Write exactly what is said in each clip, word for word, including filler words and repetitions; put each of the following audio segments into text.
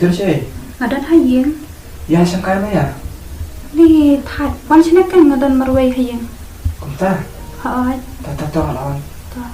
Phi don shaei? Nga don ha ïing. Ïa shim kai ma ïa. Ni thait. Wan shane kan nga don marwei ha ïing. Kumta? Hooid. Ta ta ta wan. Ta.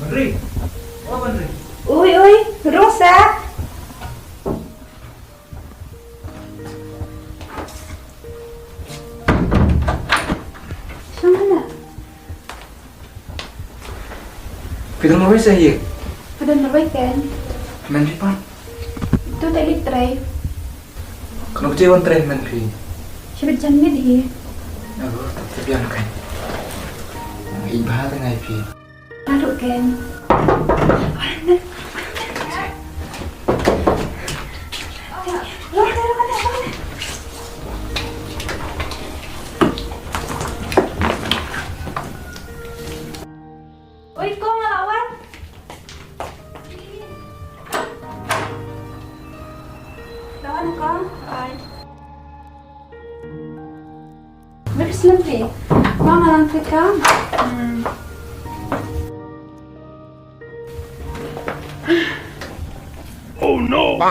Ban ri. Oh, ban ri. Ui, ui, Rosa. Shong hana. Phi don marwei shaei? Phi don marwei kan? Men phi pat? Tu te leit trei. Kano ka jingwan trei men phi? Shibit jan miet hi. Oh, ta ta biang kan. Ïa bha ta ngai phi. Naduh kan. Oi, kong, nga la wan. La wan, kong. Ai. Where is Lampi? Kong, nga lang klik, kong. Hmm. Oh no! Phi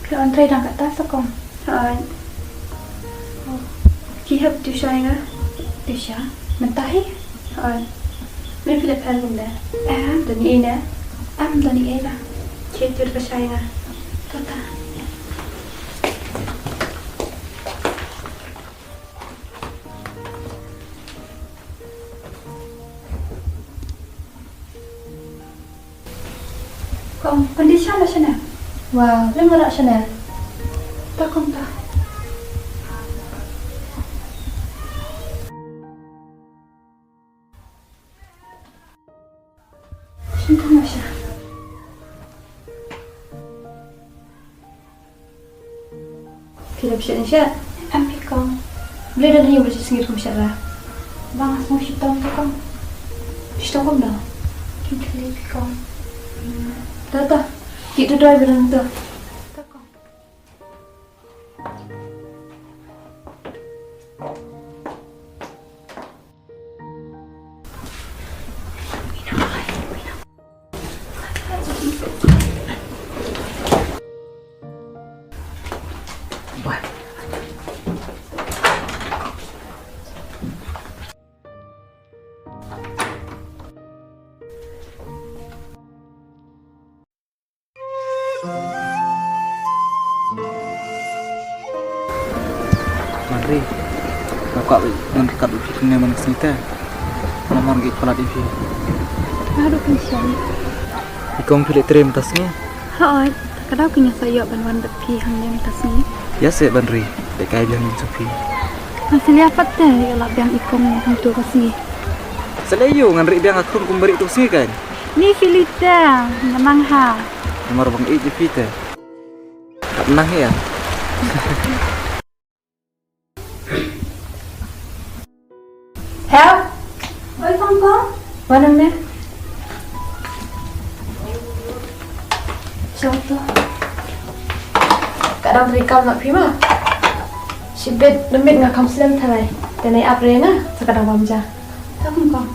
la wan trei tang katta sa kong? Hooid. Ki hap tu shai nga. Tu sha? Mynta hi? Hooid. Me phi la phan kumne? Em. Don ei ne? Em don ei ba. Ki tu ka shai nga. Tota. Kong, condition la shane? Wow, lem la shane. Ta kong ta. Shin kong la sha. Phi dang shet ne shet? Em phi kong. Balei dang ïa ba shisngi kum shet ra? Ba nga sngew shitom te kong. Shitom kumno? Kin kylli phi kong. To to. Ki tu doi ba dang to. To kong. Ngan ri. Nga kwah ban ryngkat bad phi kumne man ka sngi te. Namar nga ïeit palat ïa phi. Nga ruh pynshai. I kong phi leit trei mynta sngi? Hooid. Ka daw kane nga sa ïoh ban wan bad phi hangne mynta sngi. Ïa seh ban ri. Leit kai biang ïing jong phi. Nga sngewlem pat te ïa la biang i kong hangto ka sngi. Sa leh ïa u ngan ri biang ha khun kum ba ri tu sngi kan. Ni phi leit te, nga nang ha. Namar ba nga ïeit ïa phi te. Hap nang ïa. Help. Oi kong kong. Wan hangne. Shong to. Ka dang ri kam na phi ma. Shibit na miet nga kham slem tharai. Te nai ap re nga sa ka dang bam ja. To kong kong.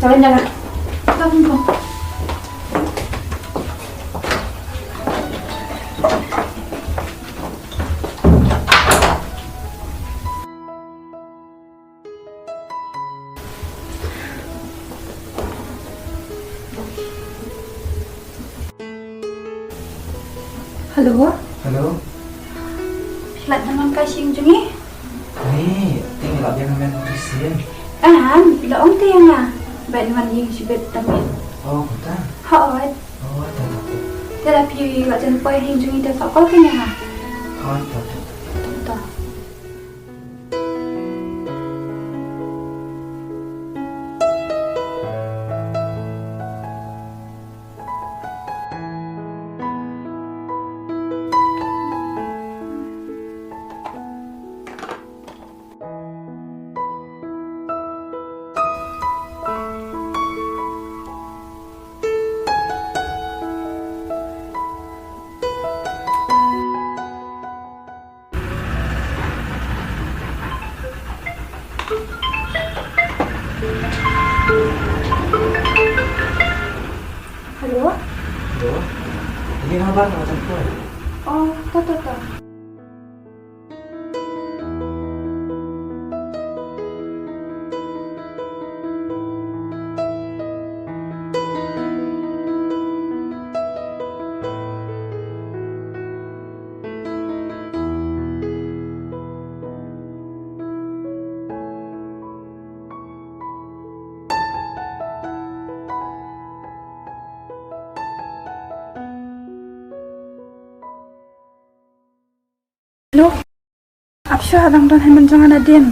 Jangan, jangan. Bangun, bangun. Hello. Hello. Phi lah ban wan kai sha ïing jong ngi? Ni, te ngi lah biang mynta shisien. Em, phi lah ong te ïa nga. Ban wan ïing shibit tamit. Oh, kumta? Hooid. Oh, ta ta ta. Te lada phi lah jan poi ha ïing jong ngi te sa call kynmaw ïa nga. Oh, ta ta ta. Ta ta. Mar ka jam koi. Oh, to to to. Hello. Ap shuwa, dang don hynmen jong nga nadien.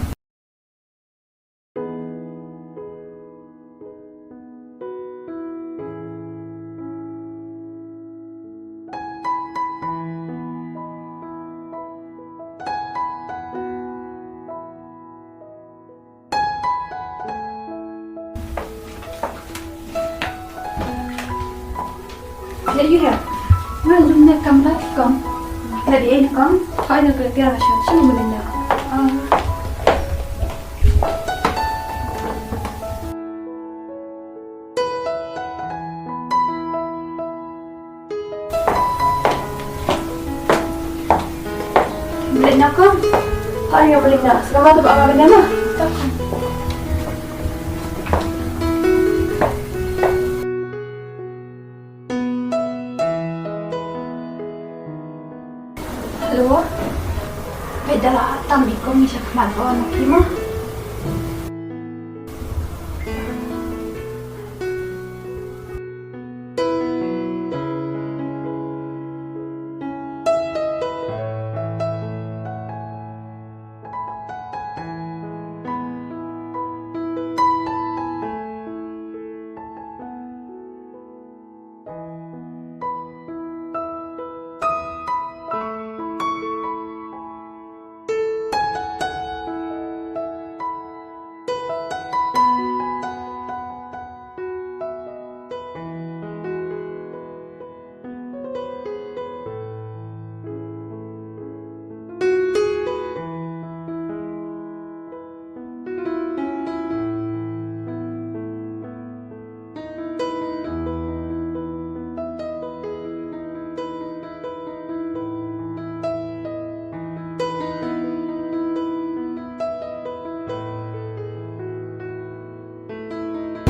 Leh ïa u. Nga lum ne kam ba kong. Leh ïa u kong. Thoi na ka pia la shan shan mo leh ïa. Ah. Bret na kong. Hoi nga bret na. Selamat tu ba nga bret na. Hello. Bret da la tam i kong i sha khmat ba ma ki ma.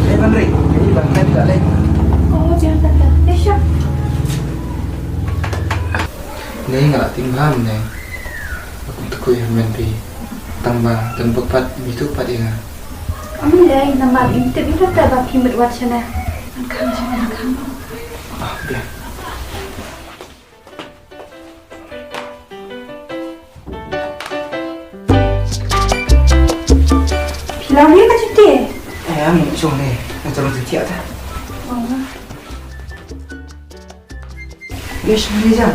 Lei ban ri, lei ban ri ka lei. Oh, jangan tak tak. Lei sya. Lei nga la ting bha mynne. Aku tu kui men pi. Tang ba don bok pat mi tu pat ïa nga. Ami lei namar im tip ïa ka ba ki mit wat shana. An khang shana an khang. Ah, biang. Phi la wei ka jingtih? Eh, am shong ne, nga jong jingtih ta. Oh. Yes, manager.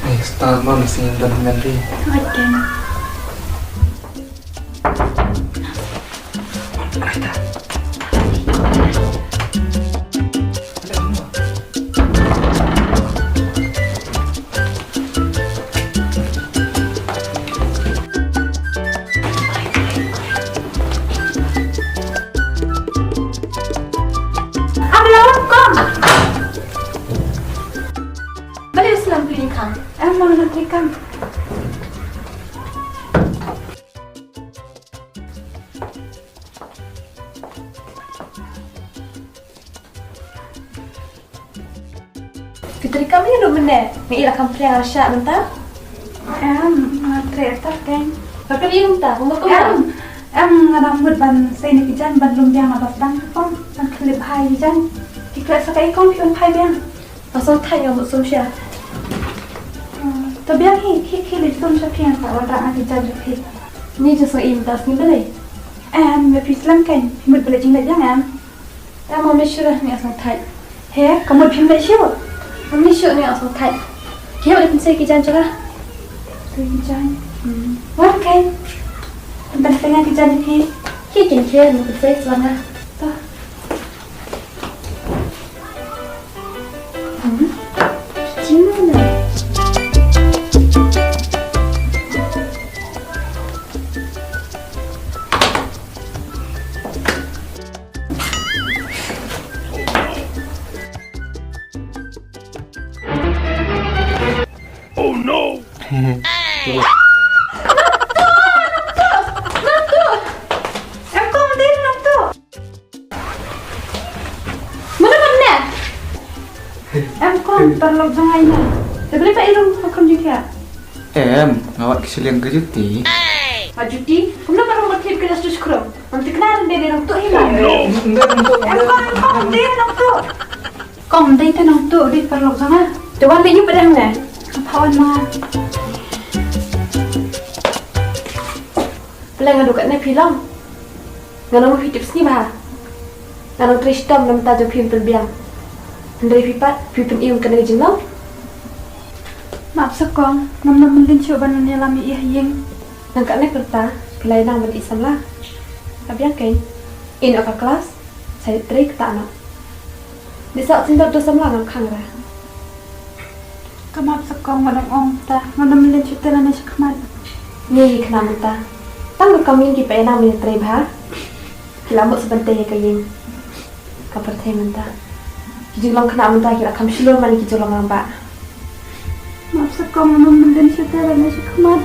Eh, star man sing dan nanti. Aduh. Balei u slem phi ïa khang? Em, ma nga trei kam. Phi trei kam ïa ruh mynne, nga ïa la kham pria sha mynta. Em, nga trei ta keng. Ba phi ïa mynta, kumba kumba. Em, em, nga dang mut ban sei ne ki jaiñ ban lum biang na ba sdang ka kong, ban khyllip hai ki jaiñ. Ki khleh sa kai kong phi ban phai biang. Ba song thai nga mut sum sha. Hmm, to biang hi, hi khyllip sum sha phi nga sa wan rah ki jaiñ sha phi. Ni ju song im ta sngi balei. Em, me phi slem keng, phi mut balei jingla biang em. Em, ma me shu rah ne asong thait. He, ka mut phim leh shuh. Ma me shu ne asong thait. Ki hap leh pynsei ki jaiñ jong nga. Ki jaiñ. Hmm. Wan kai. Pynsei nga ki jaiñ ki. Ki kin ki ne pynsei shuwa nga. To. Hmm. Ki ne. Nangtuh! Nangtuh! Em kong, dei nangtuh! Mano mano? Em kong, paralok jong nga ine. Te balei pat i rung ha kham jingthiah? Em, nga wad ki shiliang ka juti. Ha juti? Kumno ba rung ba thied ka jas tu shkrum? Ngam thikna ruh dei nangtuh hi ma. Em kong, em kong, dei nangtuh. Kong, dei te nangtuh, dei paralok jong nga. Te wan leit ïuh pat hangne. Pha wan ma. Balei nga duh katne phi long? Nga nang phi tip sngi bha. Nga nang trei shitom na bynta jong phi pynbiang. Hynrei phi pat phi pynim kane ka jinglong. Map sa kong, ngam nang mlien shuh ban wan ïalam ïa i ha ïing. Nang katne kata phi la ïa nang ban ïa samla. Ka biang kein. In ka klas. Sa ïa trei kata na. Dei sa sindor da samla ngam khang ra. Ka map sa kong, nga dang ong ta, nga dang mlien shuh te lane sha khmat. Ngi hi khnang mynta. Tang ka kam ïing ki pa ïa nang mynta trei bha. Ki la mut sa ban tei ïa ka ïing. Ka pyrthei mynta. Ki jinglong khynnah mynta ki la kham shlur man ki jinglong rangbah. Map sa kong, nga dang mlien shuh te lane sha khmat.